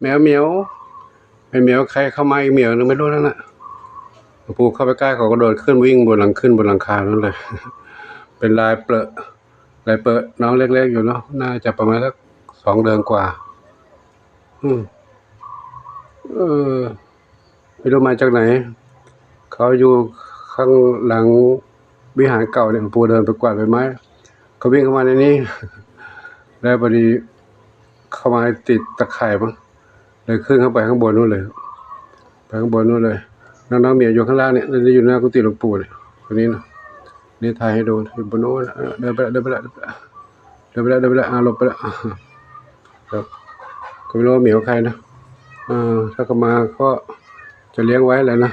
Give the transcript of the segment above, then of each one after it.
ແມວ ແມວ ໄອ້ແມວໄຂ່ເຂົ້າມາອີກແມວໜຶ່ງ ໄມ່ຮູ້ນັ້ນນະ. ປູເຂົ້າໄປໃກ້ ເຂົາກະໂດດຂຶ້ນ ວິ່ງບົນຫຼັງ ຂຶ້ນບົນຫຼັງຄານັ້ນເລີຍ. ເປັນລາຍເປິະ ລາຍເປິະ ນ້ອງເລັກໆຢູ່ເນາະ ໜ້າຈະປະມານສັກສອງເດືອນກວ່າ. ອືມ ເອີ ໄມ່ຮູ້ມາຈາກໃນ. ເຂົາຢູ່ຂ້າງຫຼັງວິຫານເກົ່ານີ້ ປູເດີນໄປກວາດໃບໄມ້ ເຂົາວິ່ງເຂົ້າມາໃນນີ້ ແລ້ວພໍດີເຂົ້າມາຕິດຕາຂ່າຍມັ້ງ ເລີຍຂຶ້ນເຂົ້າໄປຂ້າງບົນໂນ້ນເລີຍ ໄປຂ້າງບົນໂນ້ນເລີຍ. ນ້ອງໆໝຽວຢູ່ຂ້າງລ່າງນີ້ ຢູ່ໜ້າກຸຕິຫຼວງປູ່ນີ້ ຕົງນີ້ນະ. ນີ້ຖ່າຍໃຫ້ດູ ຢູ່ບົນໂນ້ນ ເດີນໄປລະ ເດີນໄປລະ ເດີນໄປລະ ເດີນໄປລະ ອ່າ ຫຼົບໄປລະ. ແລ້ວກະໄມ່ຮູ້ວ່າໝຽວໃຄນະ. ເອີ ຖ້າເຂົາມາກະຈະລ້ຽງໄວ້ແຫຼະນະ.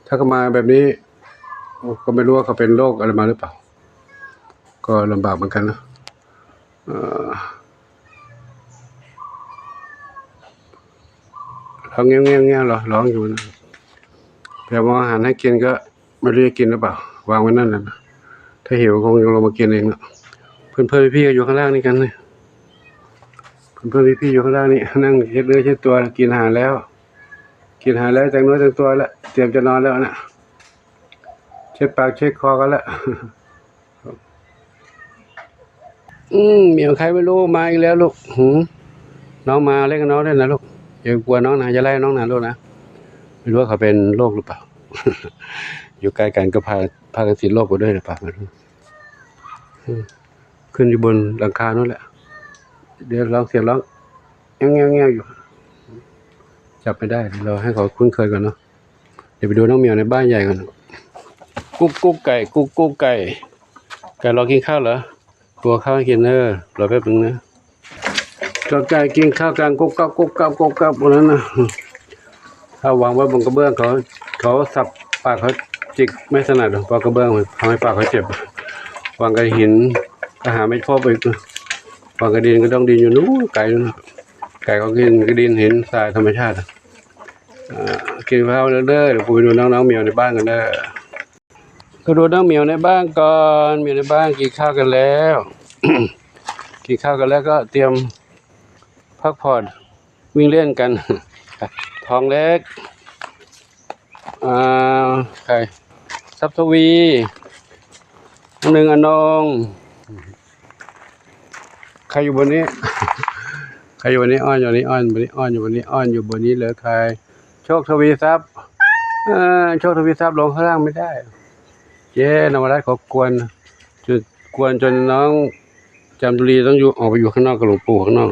ຖ້າເຂົາມາແບບນີ້ ກະໄມ່ຮູ້ວ່າເຂົາເປັນໂລກອະໄລມາຫຼືເປົ່າ ກະລຳບາກເໝືອນກັນນະ. ເອີ ຮ້ອງແງວໆໆ ລະ ຮ້ອງຢູ່ນະ. ໄປເອົາອາຫານໃຫ້ກິນກະ ໄມ່ຮູ້ຈະກິນຫຼືເປົ່າ ວາງໄວ້ນັ້ນແຫຼະ. ຖ້າຫິວຄົງລົງມາກິນເອງເນາະ. ເພື່ອນໆພີ່ໆກະຢູ່ຂ້າງລ່າງນີ້ກັນ ເພື່ອນໆພີ່ໆຢູ່ຂ້າງລ່າງນີ້ ນັ່ງເຊັດເນື້ອເຊັດຕົວ ກິນອາຫານແລ້ວ ກິນອາຫານແລ້ວ ແຕ່ງເນື້ອແຕ່ງຕົວແລ້ວ ຕຽມຈະນອນແລ້ວນະ ເຊັດປາກເຊັດຄໍກັນແລ້ວ. ອືມ ໝຽວໃຄໄມ່ຮູ້ມາອີກແລ້ວລູກ. ຫື ນ້ອງມາຫຼິ້ນກັບນ້ອງໄດ້ນະລູກ ຢ່າໄປກົວນ້ອງນະ ຢ່າໄລ່ນ້ອງນະລູກນະ. ໄມ່ຮູ້ວ່າເຂົາເປັນໂລກຫຼືເປົ່າ ຢູ່ໃກ້ກັນກະພາ ພາກັນຕິດໂລກໄປດ້ວຍຫຼືເປົ່າ. ອືມ ຂຶ້ນຢູ່ບົນຫຼັງຄາໂນ້ນແຫຼະ. ດຽວລອງສຽງຮ້ອງແງວໆຢູ່ ຈັບໄມ່ໄດ້ ລໍໃຫ້ເຂົາຄຸ້ນເຄີຍກ່ອນເນາະ. ດຽວໄປດູນ້ອງໝຽວໃນບ້ານໃຫຍ່ກ່ອນ. ກຸກກຸກໄກ່ ກຸກກຸກໄກ່ ໄກ່ລໍກິນເຂົ້າເຫຼືອ? ກົວເຂົ້າໃຫ້ກິນເດີ ລໍແປັບໜຶ່ງເດີ. ກະໄກ່ກິນເຂົ້າກາງ ກຸກກັບ ກຸກກັບ ກຸກກັບ ພຸ້ນນະ. ຖ້າວາງໄວ້ບົນກະເບື້ອງ ເຂົາ ເຂົາສັບປາກ ເຂົາຈິກໄມ່ຖະໜັດ ເພາະກະເບື້ອງມັນທຳໃຫ້ປາກເຂົາເຈັບ. ວາງກະຫີນ ກະຫາໄມ້ໂຄບອີກ ວາງກະດິນ ກະດອງດິນຢູ່ນູ້ນ ໄກນູ້ນ. ໄກ່ເຂົາກິນກະດິນ ຫີນ ຊາຍທຳມະຊາດ. ເອີ ກິນເຂົ້າເດີ ດຽວປູໄປດູນ້ອງໆໝຽວໃນບ້ານກັນເດີ. ກະດູນ້ອງໝຽວໃນບ້ານກ່ອນ ໝຽວໃນບ້ານກິນເຂົ້າກັນແລ້ວ ກິນເຂົ້າກັນແລ້ວກະຕຽມພັກຜ່ອນ ວິ່ງຫຼິ້ນກັນ. ທອງເລັກ ອ່າ ໃຄ ຊັບທະວີ ໜຶ່ງ ອານົງ ໃຄຢູ່ບົນນີ້ ໃຄຢູ່ບົນນີ້ ອ້ອນຢູ່ນີ້ ອ້ອນຢູ່ບົນນີ້ ອ້ອນຢູ່ບົນນີ້ ອ້ອນຢູ່ບົນນີ້ເລີຍ ໃຄ ໂຊກທະວີຊັບ ເອີ ໂຊກທະວີຊັບລົງຂ້າງລ່າງໄມ່ໄດ້. ເຈ້ນະວະລັດເຂົາກວນ ຈົນ ກວນຈົນນ້ອງຈາມຈຸລີຕ້ອງຢູ່ ອອກໄປຢູ່ຂ້າງນອກກັບຫຼວງປູ່ຂ້າງນອກ.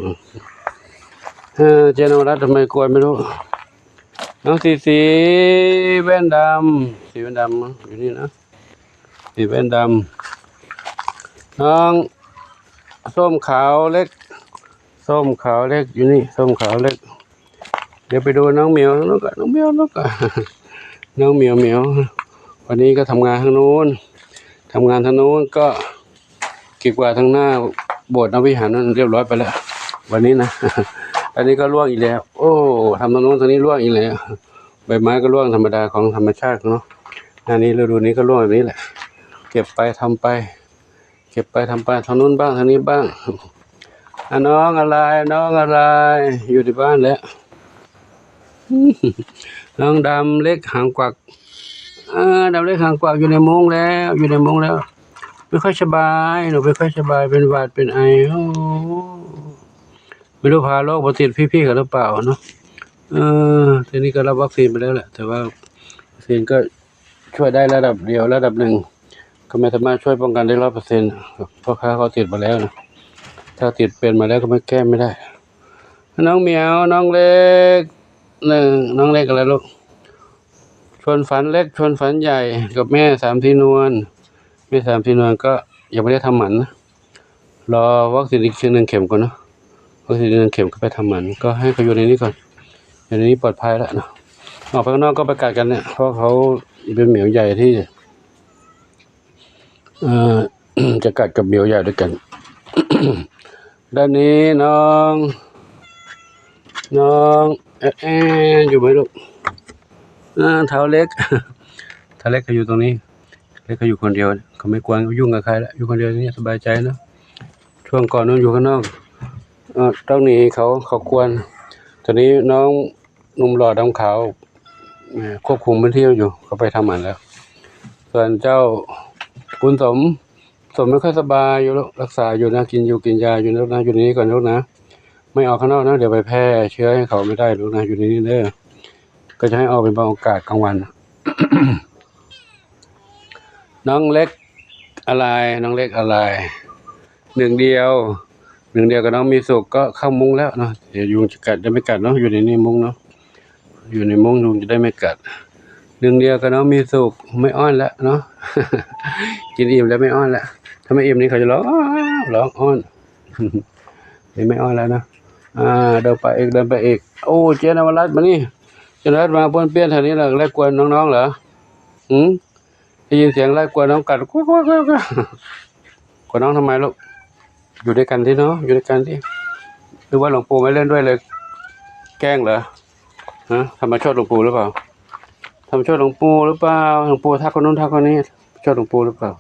ເອີ ເຈ້ນະວະລັດທຳໄມກວນໄມ່ຮູ້. ນ້ອງສີສີ ແວ່ນດຳ ສີແວ່ນດຳ ຢູ່ນີ້ນະ ສີແວ່ນດຳ. ນ້ອງສົ້ມຂາວເລັກ ສົ້ມຂາວເລັກ ຢູ່ນີ້ ສົ້ມຂາວເລັກ. ດຽວໄປດູນ້ອງໝຽວ ນ້ອງກະ ນ້ອງໝຽວ ນ້ອງກະ ນ້ອງໝຽວ ໝຽວ. ວັນນີ້ກະທຳງານທາງໂນ້ນ ທຳງານທາງໂນ້ນ ກະເກັບກວາດທາງໜ້າໂບດນະ ວິຫານນັ້ນ ຮຽບຮ້ອຍໄປແລ້ວ ວັນນີ້ນະ. ອັນນີ້ກະລ່ວງອີກແລ້ວ ໂອ້ ທຳທາງໂນ້ນທາງນີ້ລ່ວງອີກແລ້ວ. ໃບໄມ້ກະລ່ວງທຳມະດາຂອງທຳມະຊາດເນາະ. ອັນນີ້ລະດູນີ້ກະລ່ວງແບບນີ້ແຫຼະ ເກັບໄປທຳໄປ ເກັບໄປທຳໄປ ທາງໂນ້ນບ້າງ ທາງນີ້ບ້າງ. ອາ ນ້ອງອາລາຍ ນ້ອງອາລາຍ ຢູ່ໃນບ້ານແຫຼະ. ນ້ອງດຳເລັກຫາງກວັກ ອາ ດຳເລັກຫາງກວັກ ຢູ່ໃນມຸ້ງແລ້ວ ຢູ່ໃນມຸ້ງແລ້ວ. ໄມ່ຄ່ອຍສະບາຍ ໜູໄມ່ຄ່ອຍສະບາຍ ເປັນຫວັດເປັນໄອ. ໂອ້ ໄມ່ຮູ້ພາໂລກມາຕິດພີ່ໆເຂົາຫຼືເປົ່າເນາະ. ເອີ ທີນີ້ກະຮັບວັກຊີນໄປແລ້ວແຫຼະ ແຕ່ວ່າວັກຊີນກະ ຊ່ວຍໄດ້ລະດັບດຽວລະດັບໜຶ່ງ ກະໄມ່ສາມາດຊ່ວຍປ້ອງກັນໄດ້ຮ້ອຍເປີເຊັນ ເພາະຂ້າເຂົາຕິດມາແລ້ວນະ ຖ້າຕິດເປັນມາແລ້ວກະໄມ່ແກ້ໄມ່ໄດ້. ນ້ອງໝຽວ ນ້ອງເລັກ ໜຶ່ງ ນ້ອງເລັກອະໄລລູກ ຊວນຝັນເລັກ ຊວນຝັນໃຫຍ່ ກັບແມ່ສາມສີນວນ ແມ່ສາມສີນວນກະຍັງບໍ່ໄດ້ທຳໝັນນະ. ລໍວັກຊີນອີກເຂັມໜຶ່ງເຂັມກ່ອນເນາະ ວັກຊີນອີກໜຶ່ງເຂັມກະໄປທຳໝັນ ກະໃຫ້ເຂົາຢູ່ໃນນີ້ກ່ອນ ຢູ່ໃນນີ້ປອດໄພລະເນາະ. ອອກໄປຂ້າງນອກກະໄປກັດກັນເນຍ ເພາະເຂົາເປັນໝຽວໃຫຍ່ທີ່ ເອີ ຈະກັດກັບໝຽວໃຫຍ່ດ້ວຍກັນ. ດ້ານນີ້ນ້ອງ ນ້ອງແອນ ແອນ ຢູ່ບໍ່ລູກ? ອາ ທ້າວເລັກ ທ້າວເລັກກະຢູ່ຕົງນີ້ ເລັກກະຢູ່ຄົນດຽວ ເຂົາໄມ່ກວນຫຍຸ້ງກັບໃຄລະ ຢູ່ຄົນດຽວນີ້ສະບາຍໃຈເນາະ. ຊ່ວງກ່ອນນັ້ນຢູ່ຂ້າງນອກ ເອີ ຕ້ອງໜີເຂົາ ເຂົາກວນ. ແ ຕອນນີ້ນ້ອງໜຸ່ມຫຼໍ່ດຳຂາວ ເອີ່ ຄວບຄຸມພື້ນທີ່ຢູ່ ເຂົາໄປທຳໝັນແລ້ວ. ສ່ວນເຈົ້າບຸນສົມ ສົມໄມ່ຄ່ອຍສະບາຍຢູ່ ລັກສາຢູ່ນະ ກິນຢູ່ກິນຢາຢູ່ນະລູກນະ ຢູ່ໃນນີ້ກ່ອນນະລູກນະ ໄມ່ອອກຂ້າງນອກນະ ດຽວໄປແຜ່ເຊື້ອໃຫ້ເຂົາໄມ່ໄດ້ລູກນະ ຢູ່ໃນນີ້ເດີ. ກໍຈະໃຫ້ອອກເປັນບາງໂອກາດກາງວັນ. ນ້ອງເລັກອາລາຍ ນ້ອງເລັກອາລາຍ ໜຶ່ງດຽວ ໜຶ່ງດຽວກັບນ້ອງມີສຸກກໍເຂົ້າມຸ້ງແລ້ວເນາະ. ດຽວຍຸງຈະກັດ ໄດ້ໄມ່ກັດເນາະ ຢູ່ໃນນີ້ມຸ້ງເນາະ ຢູ່ໃນມຸ້ງຍຸງຈະໄດ້ໄມ່ກັດ. ໜຶ່ງດຽວກັບນ້ອງມີສຸກ ໄມ່ອ້ອນແລ້ວເນາະ ກິນອີ່ມແລ້ວໄມ່ອ້ອນແລ້ວ. ຖ້າໄມ່ອີ່ມນີ້ເຂົາຈະຮ້ອງ ຮ້ອງອ້ອນ. ນີ້ໄມ່ອ້ອນແລ້ວນະ. ອ່າ ເດີນໄປອີກ ເດີນໄປອີກ. ໂອ້ ເຈນນະວະລັດມານີ້ ເຈນນະວະລັດມາປ້ວນປ້ຽນແຖວນີ້ລະ ໄລ່ກວນນ້ອງໆເຫຼືອ? ຫື ໄດ້ຍິນສຽງໄລ່ກວນນ້ອງກັດ ກວນນ້ອງທຳໄມລູກ? ຢູ່ດ້ວຍກັນຕິເນາະ ຢູ່ດ້ວຍກັນຕິ. ຫຼືວ່າຫຼວງປູ່ໄມ່ເລ່ນດ້ວຍເລີຍ ແກ້ງເຫຼືອ? ຮະ ທຳມາໂທດຫຼວງປູ່ຫຼືເປົ່າ? ທຳມາໂທດຫຼວງປູ່ຫຼືເປົ່າ? ຫຼວງປູ່ທັກຄົນນັ້ນທັກຄົນນີ້ ໂທດຫຼວງປູ່ຫຼືເປົ່າ?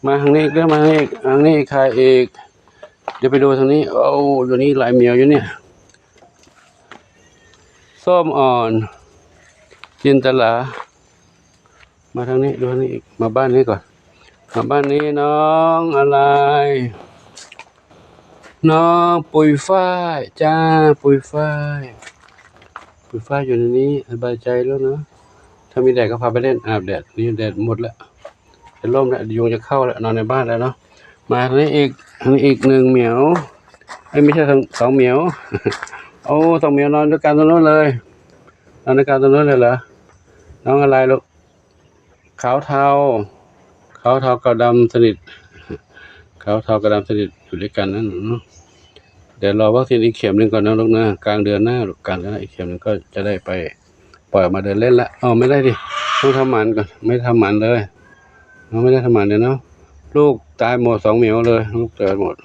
ມາທາງນີ້ອີກເດີ ມາທາງນີ້ອີກ ທາງນີ້ອີກ ຖ່າຍອີກ. ດຽວໄປດູທາງນີ້. ໂອ້ ຢູ່ນີ້ຫຼາຍໝຽວຢູ່ນີ້. ສົ້ມອ່ອນ ຈິນຕະລາ. ມາທາງນີ້ ດູທາງນີ້ອີກ. ມາບ້ານນີ້ກ່ອນ ມາບ້ານນີ້. ນ້ອງອາລາຍ ນ້ອງປຸຍຝ້າຍ ຈ້າ ປຸຍຝ້າຍ ປຸຍຝ້າຍຢູ່ໃນນີ້ ສະບາຍໃຈແລ້ວເນາະ. ຖ້າມີແດດກໍພາໄປເລ່ນ ອາບແດດ. ນີ້ແດດໝົດແລ້ວ ຈະລົ້ມແລ້ວ ຍຸງຈະເຂົ້າແລ້ວ ນອນໃນບ້ານແລ້ວເນາະ. ມາທາງນີ້ອີກ ທາງນີ້ອີກໜຶ່ງໝຽວ ເອີຍ ບໍ່ໃຊ່ ສອງ ສອງໝຽວ. ໂອ້ ສອງໝຽວນອນດ້ວຍກັນຕົງນັ້ນເລີຍ ນອນດ້ວຍກັນຕົງນັ້ນເລີຍເຫຼືອ? ນ້ອງອາລາຍລູກ ຂາວເທົາ ຂາວເທົາກັບດຳສະໜິດ ຂາວເທົາກັບດຳສະໜິດ ຢູ່ດ້ວຍກັນນັ້ນເນາະ. ດຽວລໍວັກຊີນອີກເຂັມໜຶ່ງກ່ອນນະລູກນະ ກາງເດືອນໜ້າລູກ ກາງເດືອນໜ້າອີກເຂັມໜຶ່ງກໍຈະໄດ້ໄປ ປ່ອຍອອກມາເດີນເລ່ນລະ. ເອົາ ໄມ່ໄດ້ຕິ ຕ້ອງທຳໝັນກ່ອນ ໄມ່ໄດ້ທຳໝັນເລີຍເນາະ ໄມ່ໄດ້ທຳໝັນເລີຍເນາະ. ລູກຕາຍໝົດສອງໝຽວເລີຍ ລູກຕາຍໝົດ.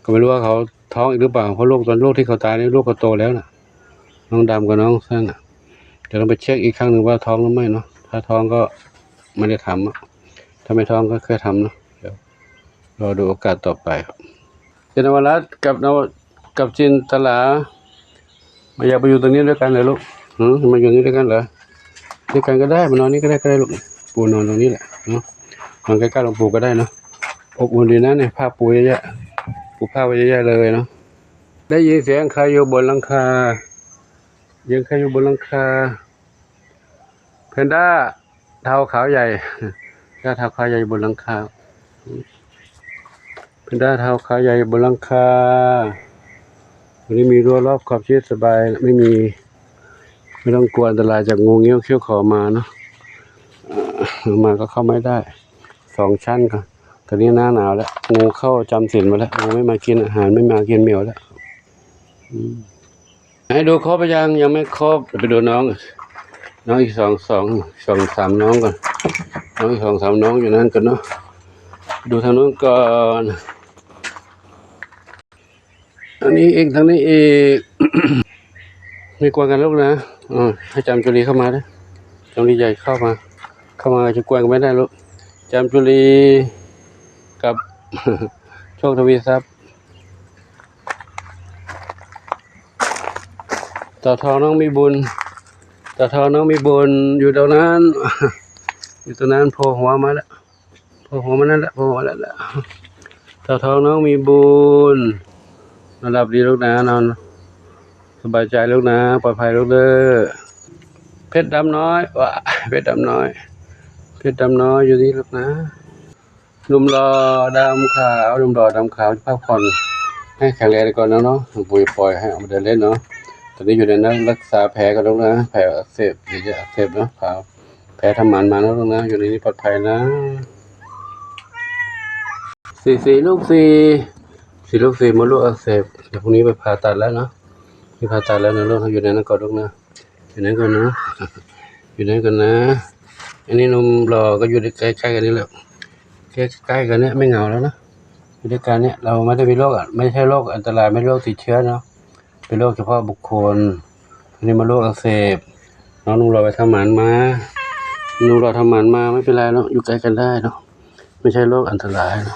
ກໍໄມ່ຮູ້ວ່າເຂົາທ້ອງອີກຫຼືເປົ່າ ເພາະລູກ ຕອນລູກທີ່ເຂົາຕາຍນີ້ ລູກເຂົາໂຕແລ້ວນະ ນ້ອງດຳກັບນ້ອງນັ້ນນະ. ດຽວຕ້ອງໄປເຊັກອີກຄັ້ງໜຶ່ງວ່າທ້ອງຫຼືໄມ່ເນາະ ຖ້າທ້ອງກໍໄມ່ໄດ້ທຳ ຖ້າໄມ່ທ້ອງກໍຄ່ອຍທຳເນາະ. ດຽວລໍດູໂອກາດຕໍ່ໄປ. ເຈນນະວະລັດກັບ ກັບຈິນຕະລາ ມາ ຢາກໄປຢູ່ຕົງນີ້ດ້ວຍກັນເຫຼືອລູກ? ຫື ມາຢູ່ນີ້ດ້ວຍກັນເຫຼືອ? ດ້ວຍກັນກໍໄດ້ ມານອນນີ້ກໍໄດ້ ກໍໄດ້ລູກ. ປູນອນຕົງນີ້ແຫຼະເນາະ ນອນໃກ້ໆຫຼວງປູ່ກໍໄດ້ເນາະ. ອົບອຸ່ນດີນະນີ້ ຜ້າປູເຍາະແຍະ ປູຜ້າໄວ້ເຍາະແຍະເລີຍເນາະ. ໄດ້ຍິນສຽງໃຄຢູ່ບົນຫຼັງຄາ ສຽງໃຄຢູ່ບົນຫຼັງຄາ. ແພນດ້າເທົາຂາວໃຫຍ່ ແພນດ້າເທົາຂາວໃຫຍ່ຢູ່ບົນຫຼັງຄາ ແພນດ້າເທົາຂາວໃຫຍ່ຢູ່ບົນຫຼັງຄາ. ຕົງນີ້ມີຮົ້ວລອບຂອບຊິດ ສະບາຍ ໄມ່ມີ ໄມ່ຕ້ອງກົວອັນຕະລາຍຈາກງູງງິ້ວຂຽວຂໍມາເນາະ. ເອີ ມາກໍເຂົ້າໄມ່ໄດ້ ສອງຊັ້ນກໍ. ຕອນນີ້ໜ້າໜາວແລ້ວ ງູເຂົ້າຈຳສິນມາແລ້ວ ງູໄມ່ມາກິນອາຫານ ໄມ່ມາກິນໝຽວແລ້ວ. ອືມ ໃຫ້ດູຄົບຫຼືຍັງ? ຍັງໄມ່ຄົບ. ດຽວໄປດູນ້ອງ ນ້ອງອີກສອງ ສອງ ສອງສາມນ້ອງກ່ອນ ນ້ອງອີກສອງສາມນ້ອງຢູ່ນັ້ນກ່ອນເນາະ. ໄປດູທາງໂນ້ນກ່ອນ. ທາງນີ້ອີກ ທາງນີ້ອີກ. ມີກວນກັນລູກນະ. ເອີ ໃຫ້ຈາມຈຸລີເຂົ້າມາເດີ້. ຈາມຈຸລີໃຫຍ່ເຂົ້າມາ ເຂົ້າມາຈະກວນກັນໄມ່ໄດ້ລູກ. ຈາມຈຸລີກັບໂຊກທະວີຊັບ. ຕາທອງນ້ອງມີບຸນ ຕາທອງນ້ອງມີບຸນ ຢູ່ຕົງນັ້ນ ຢູ່ຕົງນັ້ນ ໂຜລ່ຫົວມາແລ້ວ ໂຜລ່ຫົວມານັ້ນແຫຼະ ໂຜລ່ຫົວມານັ້ນແຫຼະ. ຕາທອງນ້ອງມີບຸນ ນອນຫຼັບດີລູກນາ ນອນສະບາຍໃຈລູກນາ ປອດໄພລູກເດີ້. ເພັດດຳນ້ອຍ ວ້າ ເພັດດຳນ້ອຍ ເພັດດຳນ້ອຍ ຢູ່ນີ້ລູກນາ. ໜຸ່ມຫຼໍ່ດຳຂາວ ໜຸ່ມຫຼໍ່ດຳຂາວ ພັກຜ່ອນໃຫ້ແຂງແຮງກ່ອນເນາະ ເນາະ. ຫວງປູ່ປ່ອຍໃຫ້ອອກມາເດີນເລ່ນເນາະ. ຕອນນີ້ຢູ່ໃນນັ້ນ ຮັກສາແຜກ່ອນລູກນະ ແຜອັກເສບ ເຍາະໆ ອັກເສບເນາະ. ພາແຜທຳໝັນມາເນາະລູກນະ ຢູ່ໃນນີ້ປອດໄພນະ. ສີ່ສີ່ລູກສີ່ ສີ່ລູກສີ່ ມົດລູກອັກເສບ. ດຽວພລຸ່ງນີ້ໄປຜ່າຕັດແລ້ວເນາະ ໄປຜ່າຕັດແລ້ວນະລູກ. ຢູ່ໃນນັ້ນກ່ອນລູກນະ ຢູ່ໃນນັ້ນກ່ອນນະ ຢູ່ໃນນັ້ນກ່ອນນະ. ອັນນີ້ໜຸ່ມຫຼໍ່ກໍຢູ່ໃກ້ໆກັນນີ້ແຫຼະ ໃກ້ໆກັນນີ້ ໄມ່ເຫງົາແລ້ວນະ. ຢູ່ດ້ວຍກັນນີ້ ເຮົາໄມ່ໄດ້ມີໂລກ ໄມ່ໃຊ່ໂລກອັນຕະລາຍ ໄມ່ໃຊ່ໂລກຕິດເຊື້ອເນາະ ເປັນໂລກສະເພາະບຸກຄົນ. ອັນນີ້ມັນໂລກອັກເສບ. ນ້ອງໜຸ່ມຫຼໍ່ໄປທຳໝັນມາ ໜຸ່ມຫຼໍ່ທຳໝັນມາ ໄມ່ເປັນໄລເນາະ ຢູ່ໃກ້ກັນໄດ້ເນາະ ໄມ່ໃຊ່ໂລກອັນຕະລາຍເນາະ.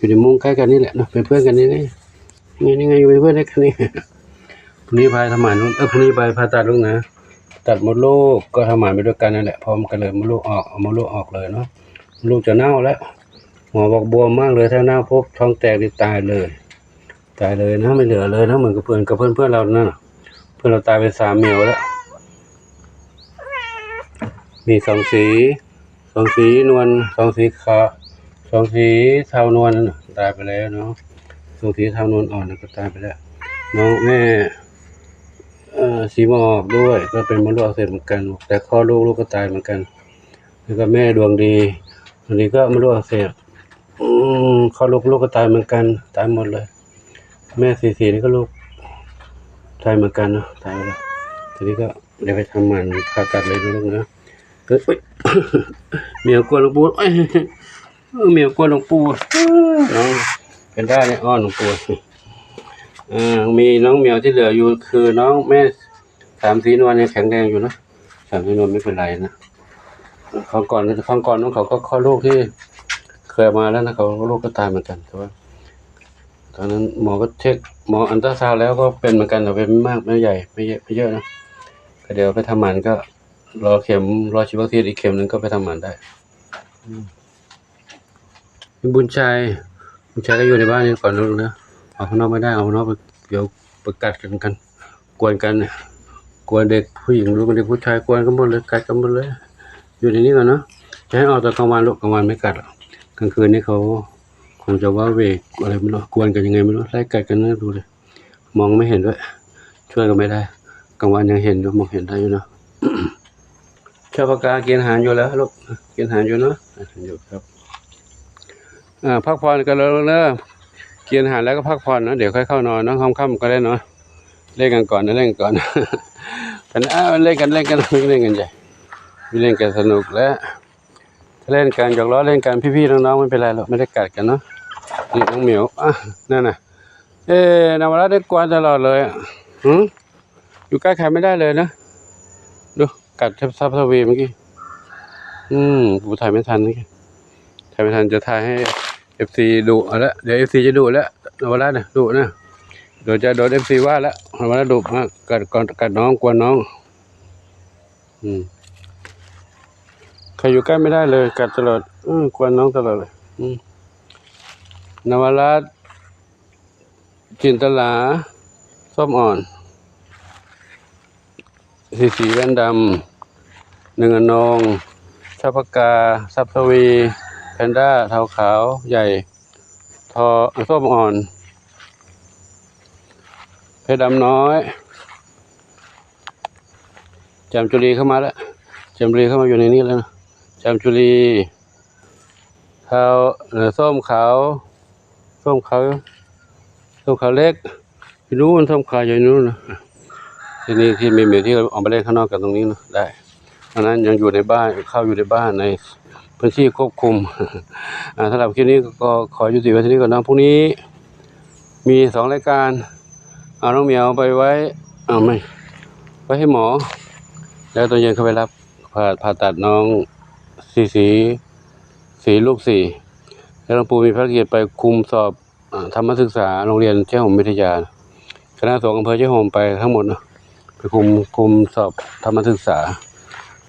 ຢູ່ໃນມຸ້ງໃກ້ກັນນີ້ແຫຼະເນາະ ເປັນເພື່ອນກັນນີ້ ນີ້ ນີ້ໄງ ຢູ່ເປັນເພື່ອນກັນນີ້. ພວກນີ້ພາທຳໝານ ເອີ ພວກນີ້ໄປຜ່າຕັດລູກນະ ຕັດມົດລູກ ກໍທຳໝານໄປດ້ວຍກັນນັ້ນແຫຼະ ພ້ອມກັນເລີຍ ມົດລູກອອກ ເອົາມົດລູກອອກເລີຍເນາະ. ລູກຈະເນົ່າແລ້ວ ໝໍບອກບວມມາກເລີຍ ຖ້າເນົ່າປຸບທ້ອງແຕກນີ້ຕາຍເລີຍ ຕາຍເລີຍນະ ໄມ່ເຫຼືອເລີຍນະ ເໝືອນກັບເພື່ອນ ກັບເພື່ອນ ເພື່ອນລາວນັ້ນນະ ເພື່ອນລາວຕາຍໄປສາມແມວແລ້ວ. ມີສອງສີ ສອງສີນວນ ສອງສີຂາວ ສອງສີເທົານວນນັ້ນນະ ຕາຍໄປແລ້ວເນາະ. ສອງສີເທົານວນອ່ອນນັ້ນກໍຕາຍໄປແລ້ວ. ນ້ອງແມ່ ເອີ ສີໝອກດ້ວຍ ກໍເປັນມົດລູກອັກເສບເໝືອນກັນ ແຕ່ຄອດລູກ ລູກກໍຕາຍເໝືອນກັນ. ແລ້ວກໍແມ່ດວງດີ ດວງດີກໍມົດລູກອັກເສບ ອືມ ຄອດລູກ ລູກກໍຕາຍເໝືອນກັນ ຕາຍໝົດເລີຍ. ແມ່ສີສີນີ້ກໍລູກຕາຍເໝືອນກັນເນາະ ຕາຍໄປແລ້ວ. ທີນີ້ກໍໄດ້ໄປທຳໝັນຜ່າຕັດເລີຍນະລູກນະ. ເອີຍ ແມວກວນລູກປູ ໂອ້ຍ ເອີ ແມວກວນລູກປູ ເນາະ ແພນດ້ານີ້ອ້ອນລູກປູ. ເອີ ມີນ້ອງແມວທີ່ເຫຼືອຢູ່ຄືນ້ອງແມ່ ສາມສີນວນຍັງແຂງແຮງຢູ່ເນາະ ສາມສີນວນໄມ່ເປັນໄລນະ. ຄາວກ່ອນ ຄາວກ່ອນນ້ອງເຂົາກໍຄອດລູກທີ່ເຄີຍມາແລ້ວນະ ເຂົາລູກກໍຕາຍເໝືອນກັນ ແຕ່ວ່າຕອນນັ້ນໝໍກໍເຊັກ ໝໍອັນຕຣາຊາວແລ້ວກໍເປັນເໝືອນກັນ ແຕ່ເປັນໄມ່ມາກ ໄມ່ໃຫຍ່ ໄມ່ເຍ- ໄມ່ເຍອະນະ. ກໍດຽວໄປທຳໝັນ ກໍລໍເຂັມ ລໍສີວັກຊີນອີກເຂັມໜຶ່ງ ກໍໄປທຳໝັນໄດ້. ອືມ ມີບຸນໄຊ ບຸນໄຊກໍຢູ່ໃນບ້ານນີ້ກ່ອນນະ ອອກຂ້າງນອກໄມ່ໄດ້ ອອກຂ້າງນອກໄປ ດຽວໄປກັດກັນ ກວນກັນ ກວນເດັກຜູ້ຍິງ ລູກເດັກຜູ້ຊາຍ ກວນກັນໝົດເລີຍ ກັດກັນໝົດເລີຍ ຢູ່ໃນນີ້ກ່ອນເນາະ. ຈະໃຫ້ອອກຕອນກາງວັນລູກ ກາງວັນໄມ່ກັດ ກາງຄືນນີ້ເຂົາຄົງຈະວ້າເຫວ ອະໄລບໍ່ຮູ້ ກວນກັນຍັງໄງບໍ່ຮູ້ ໄລ່ກັດກັນນະ ດູເລີຍ. ມອງໄມ່ເຫັນດ້ວຍ ຊ່ວຍກໍໄມ່ໄດ້ ກາງວັນຍັງເຫັນຢູ່ ມອງເຫັນໄດ້ຢູ່ເນາະ. ຊາວປາກາກິນອາຫານຢູ່ແລ້ວລູກ ກິນອາຫານຢູ່ເນາະ ຢູ່ຄັບ. ອ່າ ພັກຜ່ອນກັນແລ້ວເດີ ກິນອາຫານແລ້ວກໍພັກຜ່ອນເນາະ ດຽວຄ່ອຍເຂົ້ານອນເນາະ ຄ່ຳໆກໍໄດ້ເນາະ. ເລ່ນກັນກ່ອນ ເລ່ນກັນກ່ອນ ເປັນ ເອີ ເລ່ນກັນ ເລ່ນກັນ ເລ່ນກັນໃຫຍ່ ເລ່ນກັນສະໜຸກແລ້ວ ເລ່ນກັນ ຢອກລໍ້ເລ່ນກັນ ພີ່ໆນ້ອງໆ ໄມ່ເປັນໄລຫຼອກ ໄມ່ໄດ້ກັດກັນເນາະ. ນີ້ນ້ອງໝຽວ ອ່າ ນັ້ນນະ ເອ ນະວະລາດໄດ້ກວນຕະຫຼອດເລີຍ ຫື ຢູ່ໃກ້ໃຄໄມ່ໄດ້ເລີຍນະ ດູ ກັດແທບຊັບສະເວເມື່ອກີ້. ອືມ ກູຖ່າຍໄມ່ທັນເມື່ອກີ້ ຖ່າຍໄມ່ທັນ ຈະຖ່າຍໃຫ້ເອັຟຊີດຸເອົາລະ ດຽວເອັຟຊີຈະດຸລະ ນະວະລາດດຸນະ ດຽວຈະໂດນເອັຟຊີວ່າລະ ນະວະລາດດຸມາກັດ ກັດນ້ອງ ກວນນ້ອງ. ອືມ ໃຄຢູ່ໃກ້ໄມ່ໄດ້ເລີຍ ກັດຕະຫຼອດ ເອີ ກວນນ້ອງຕະຫຼອດເລີຍ. ອືມ ນະວະລາດ ຈິນຕະລາ ສົ້ມອ່ອນ ສີສີແວ່ນດຳ ໜຶ່ງອະນອງ ຊາວພະກາ ຊັບສະວີ ແພນດ້າ ເທົາຂາວໃຫຍ່ ທໍ່ ສົ້ມອ່ອນ ເພດຳນ້ອຍ ຈາມຈຸລີເຂົ້າມາແລ້ວ ຈາມຈຸລີເຂົ້າມາຢູ່ໃນນີ້ແລ້ວນະ ຈາມຈຸລີ ເທົາ ເອີ ສົ້ມຂາວ ສົ້ມຂາວ ສົ້ມຂາວເລັກ ຢູ່ນູ້ນ ສົ້ມຂາວຢູ່ນູ້ນນະ. ທີ່ນີ້ທີ່ມີ ມີທີ່ອອກໄປເລ່ນຂ້າງນອກກັນຕົງນີ້ນະ ໄດ້ ອັນນັ້ນຍັງຢູ່ໃນບ້ານ ເຂົ້າຢູ່ໃນບ້ານ ໃນພື້ນທີ່ຄວບຄຸມ. ອ່າ ສຳລັບຄລິບນີ້ກໍຂໍຍຸຕິໄວ້ເທົ່ານີ້ກ່ອນເນາະ ພວກນີ້ມີສອງລາຍການ ເອົານ້ອງໝຽວໄປໄວ້ ເອົາ ໄປໃຫ້ໝໍ ແລ້ວຕອນເຢັນເຂົ້າໄປຮັບ ຜ່າ ຜ່າຕັດນ້ອງສີສີ ສີລູກສີ່ ແລ້ວຫຼວງປູ່ມີພາລະກິດໄປຄຸມສອບ ອ່າ ທຳມະສຶກສາໂຮງຮຽນເຊໂຮມວິທະຍາ ຄະນະສົງອຳເພີເຊໂຮມໄປທັງໝົດເນາະ ໄປຄຸມ ຄຸມສອບທຳມະສຶກສາ.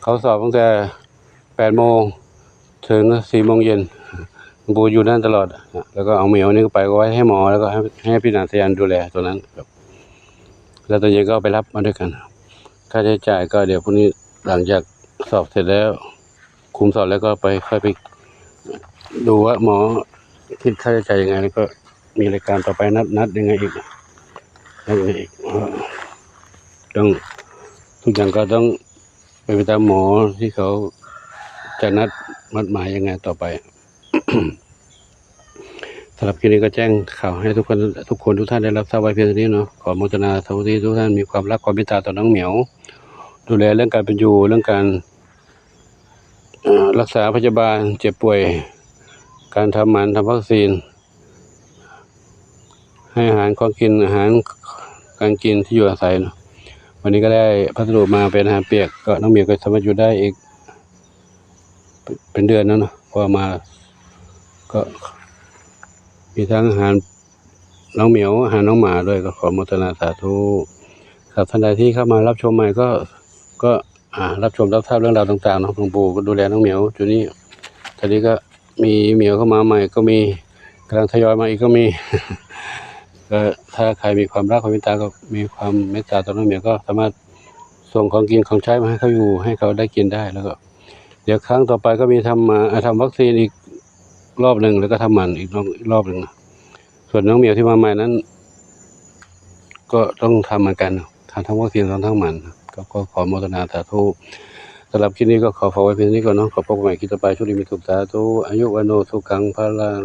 ເຂົາສອບຕັ້ງແຕ່ແປດໂມງເຖິງສີ່ໂມງເຢັນ ຫຼວງປູ່ຢູ່ນັ້ນຕະຫຼອດ ແລ້ວກໍເອົາໝຽວນີ້ໄປໄວ້ໃຫ້ໝໍ ແລ້ວກໍໃຫ້ ໃຫ້ພີ່ນາງສາຍັນດູແລຕົວນັ້ນ ແລ້ວຕອນເຢັນກໍເອົາໄປຮັບມາດ້ວຍກັນ. ຄ່າໃຊ້ຈ່າຍກໍດຽວພວກນີ້ ຫຼັງຈາກສອບເສັດແລ້ວ ຄຸມສອບແລ້ວກໍໄປ ຄ່ອຍໄປດູວ່າໝໍຄິດຄ່າໃຊ້ຈ່າຍຍັງໄງ ແລ້ວກໍມີລາຍການຕໍ່ໄປ ນັດ ນັດຍັງໄງອີກ ນັດຍັງໄງອີກ ຕ້ອງ ທຸກຢ່າງກໍຕ້ອງເປັນໄປຕາມໝໍທີ່ເຂົາຈະນັດ ນັດໝາຍຍັງໄງຕໍ່ໄປ. ສຳລັບຄລິບນີ້ກໍແຈ້ງຂ່າວໃຫ້ທຸກຄົນ ທຸກຄົນ ທຸກທ່ານໄດ້ຮັບຊາບໄວ້ພຽງເທົ່ານີ້ເນາະ. ຂໍອະນຸໂມທະນາສາທຸທີ່ທຸກທ່ານມີຄວາມຮັກຄວາມເມດຕາຕໍ່ນ້ອງໝຽວ ດູແລເລື່ອງການເປັນຢູ່ ເລື່ອງການ ເອີ ລັກສາພະຍາບານເຈັບປ່ວຍ ການທຳໝັນ ທຳວັກຊີນ ໃຫ້ອາຫານ ຂອງກິນ ອາຫານການກິນ ທີ່ຢູ່ອາໄສເນາະ. ວັນນີ້ກໍໄດ້ພັດສະດຸມາເປັນອາຫານປຽກ ກໍນ້ອງໝຽວກໍສາມາດຢູ່ໄດ້ອີກ ເປັນເດືອນແລ້ວເນາະ ເພາະວ່າມາ ກໍ ມີທັງອາຫານນ້ອງໝຽວ ອາຫານນ້ອງໝາດ້ວຍ ກໍຂໍອະໂມທະນາສາທຸ. ສຳລັບທ່ານໃດທີ່ເຂົ້າມາຮັບຊົມໃໝ່ກໍ ກໍ ອ່າ ຮັບຊົມຮັບຊາບເລື່ອງລາວຕ່າງໆເນາະ. ຫຼັວງປູ່ກໍດູແລນ້ອງໝຽວຢູ່ນີ້. ຕອນນີ້ກໍມີໝຽວເຂົ້າມາໃໝ່ກໍມີ ກຳລັງທະຍອຍມາອີກກໍມີ. ກໍຖ້າໃຄມີຄວາມຮັກຄວາມເມດຕາ ກໍມີຄວາມເມດຕາຕໍ່ນ້ອງໝຽວ ກໍສາມາດສົ່ງຂອງກິນຂອງໃຊ້ມາໃຫ້ເຂົາຢູ່ ໃຫ້ເຂົາໄດ້ກິນໄດ້. ແລ້ວກໍດຽວຄັ້ງຕໍ່ໄປກໍມີທຳມາ ອ່າ ທຳວັກຊີນອີກ ລອບໜຶ່ງ ແລ້ວກໍທຳໝັນອີກ ອີກລອບໜຶ່ງ. ສ່ວນນ້ອງໝຽວທີ່ມາໃໝ່ນັ້ນ ກໍຕ້ອງທຳເໝືອນກັນ ທັງ ທັງວັກຊີນ ທັງ ທັງໝັນ. ກໍ ກໍຂໍອະໂມທະນາສາທຸ. ສຳລັບຄລິບນີ້ກໍຂໍຝາກໄວ້ພຽງເທົ່ານີ້ກ່ອນເນາະ. ຂໍພົບກັນໃໝ່ຄລິບຕໍ່ໄປ. ໂຊກດີມີສຸກ ສາທຸ. ອາຍຸ ວັນໂນ ສຸຂັງ ພະລັງ.